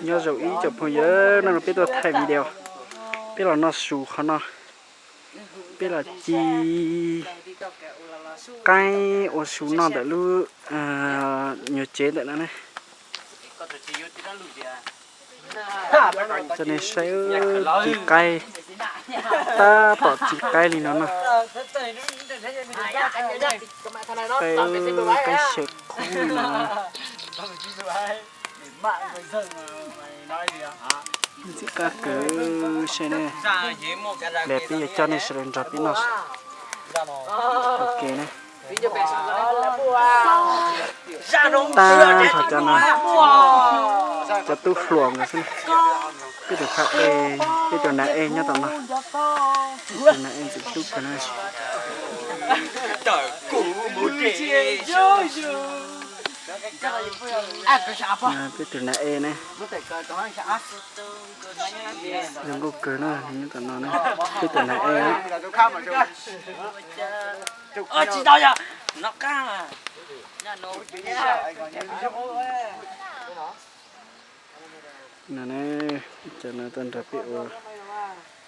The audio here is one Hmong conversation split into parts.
Nyob zoo ib tsoom phooj ywg, no peb tuaj thaij video, peb los noj su qhov no, peb los ci qaib ua su noj ntawm lub nyuag tsev ntawm no ne. Coj nej saib ci qaib tab tom ci qaib li no na. Qaib, qaib xyaw qub li no. Ntxim qab kawg saib ne. Lawv peb yuav coj nej sawv daws nrog peb noj ua ke ne. Tag nrho cov no, cov tub hluas nkawd xwb. Peb tus phab ej, peb tus nam ej nyob tom no. Tus nam ej ntxim hlub kawg na. Peb tus nam ej ne. Zoo nkauj kawg na, nyob tom no ne. Peb tus nam ej. No ne, cov no tuaj nrog peb ua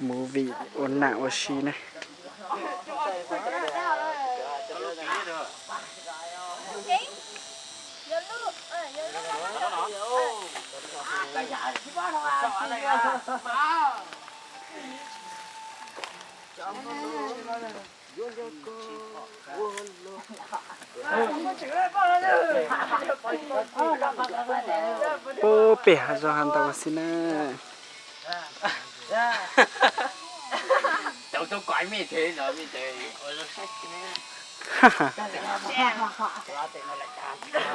movie ua nam ua si ne. Pub pem hav zoov hav ntau xwb na.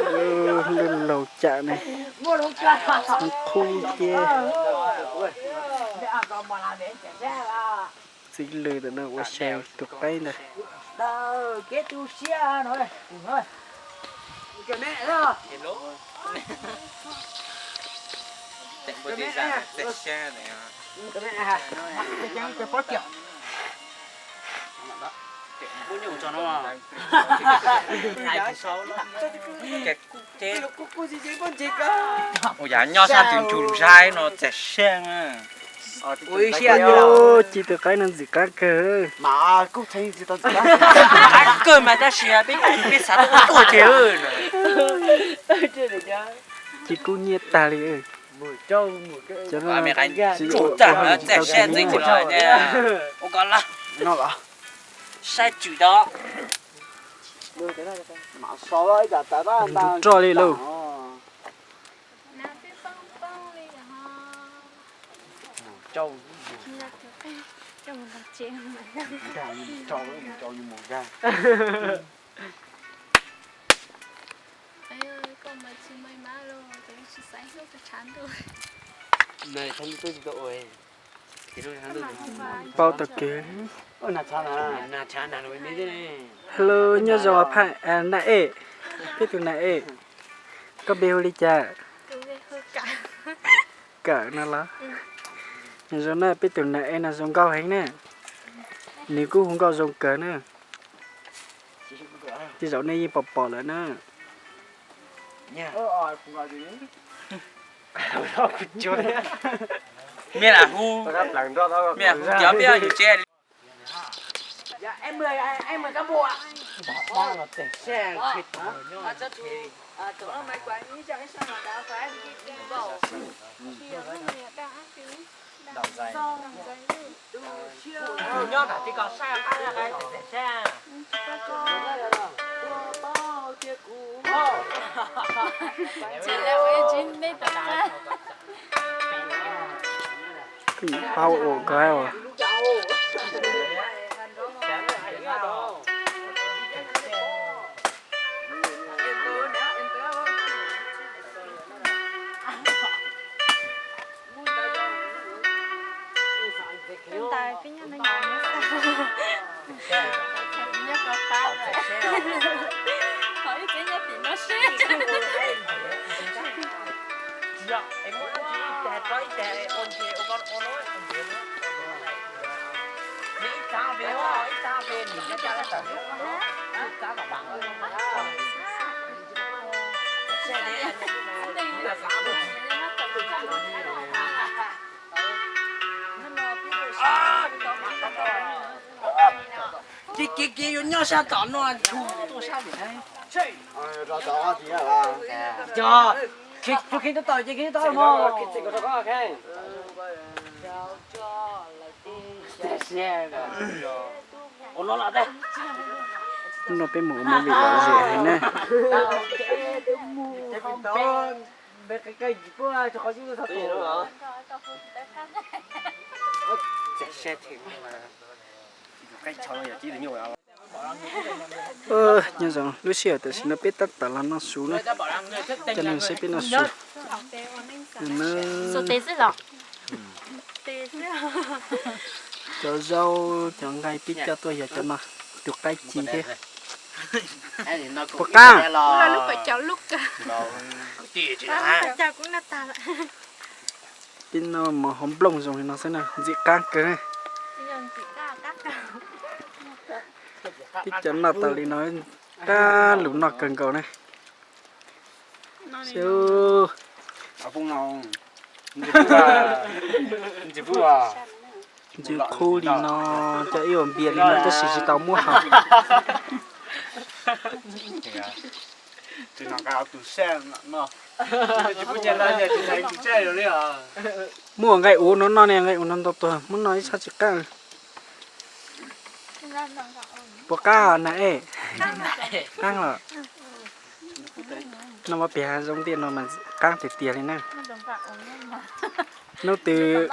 Lub laug cam ne, qhub thiab. Txiv lws ntawm no ua xyaw tus qaib ntawd. Ua yog nyob sab tus ntsug ntsaib no txav siab. Ci tus qaib no ntxim qab kawg. Qab kawg mas tab sis peb, peb xav tuaj tuaj ces. Ci kub nyiaj tag li. Cov no tsis ua txav siab ntxiv los ua ko los saib tswm tau. Nrug roj li lauj. Pau tau kev. Hello, nyob zoo phaj nam ej, peb tus nam ej, koj npe hu li cas? Kawm no los? Zoo na, peb tus nam ej no zoo nkauj heev na. Nws kuj hu nkauj zoo kawg na. Tej zaum nej yeej pom pom lawm na. Mej lam hu, mej lam hu cov peb yug tsev. Pau ua koj. Ntaus peb nyob no nyob, peb nyob ko pab lawm, qhov ib peb nyob tim no seb. Ces kev kev yuav nyob sab tom no, tuaj sab tim no. Cog, tus kheej tab tom ces kheej tab tom mog. No peb mus ua movie lom zem heev na. Nyob zoo lub sij hawm tam sim no peb tab tom los noj su na, cov neeg saib peb noj su. Cov zaub cov nqaij peb coj tuaj yog cov no, tus qaib ci thiab. Puas qab? Peb noj mov hauv nplooj zoo li no xwb na, ntxim qab kawg. Peb cov noj tas li no, qab lus noj kawg nkaus na. Ntxim qub li no, cov ib ua npias li no tab sis tsis tau muab haus. Muaj nqaij uv no noj ne, nqaij uv no ntau tuag, muab noj ib sab tsis qab. Puas qab na ej? Qab los. Noj mov pem hav zoov tiaj no mas qab tiag tiag li na. Hnub twg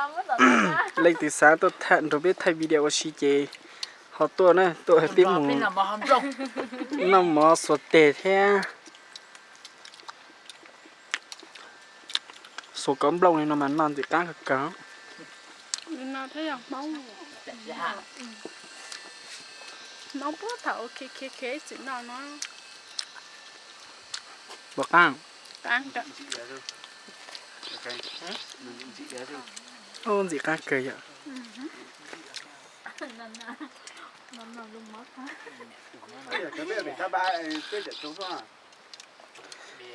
leej twg xav tuaj nrog peb thaij video ua si ces ho tuaj na, tuaj peb mus noj mov xuas tes thiab xuas kov nplooj li no mas noj ntxim qab kawg kawg. Puas qab? Ntxim qab kawg yom.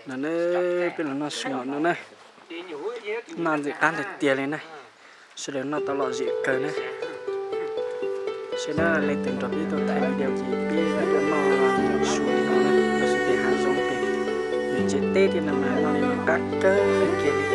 No ne, peb los noj su no na, noj ntxim qab tiag tiag li na. Sawv daws noj tau lom zem kawg na. Seb na leej twg nrog peb tuaj thaij video ces peb tuaj noj su li no na, noj su pem hav zoov pem, nws tsev teb thiab no mas noj li no qab kawg kiag li.